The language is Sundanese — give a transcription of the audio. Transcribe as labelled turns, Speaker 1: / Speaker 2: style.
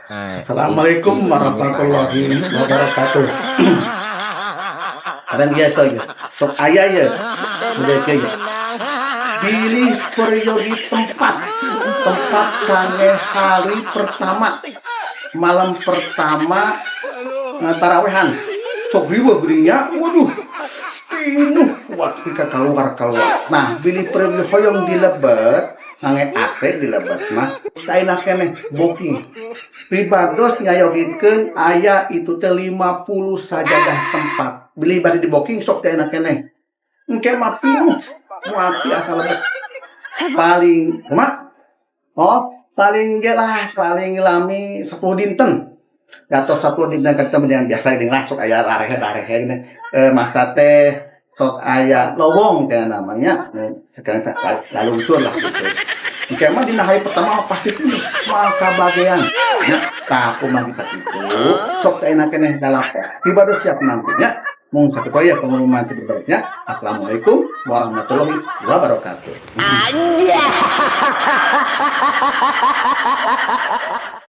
Speaker 1: Assalamualaikum warahmatullahi wabarakatuh. Kadang biasa ya, sok aya ya, udah kayak pilih periode tempat tempat kangge hari pertama, malam pertama tarawehan sok riweuh geuning. Waduh, pinuh waktu ka keluar keluar. Nah, bilih periode hoyong dilebet ngangge AC, dilebet mah saena keneh booking. Pribados nyayogikeun aya itu teh 50 sajadah tempat. Bilih bade di booking sok teh enak keneh, engke mah pinuh moal asal lebet. Paling kumaha? Oh, paling ge lah paling lami 10 dinten atau 10 dinten kan dengan biasa dengan sok aya rarehe-rarehe gini. Masa teh sok aya lowong teh namanya sekarang lalungsur lah gitu. Engke mah dina hari pertama pasti penuh, moal kabagean nya. Tah, kumaha bisa kitu, sok teh enak keneh dalam pribados siap nantinya. Mung satu ya pengumuman berikutnya. Assalamualaikum warahmatullahi wabarakatuh.
Speaker 2: Anjay.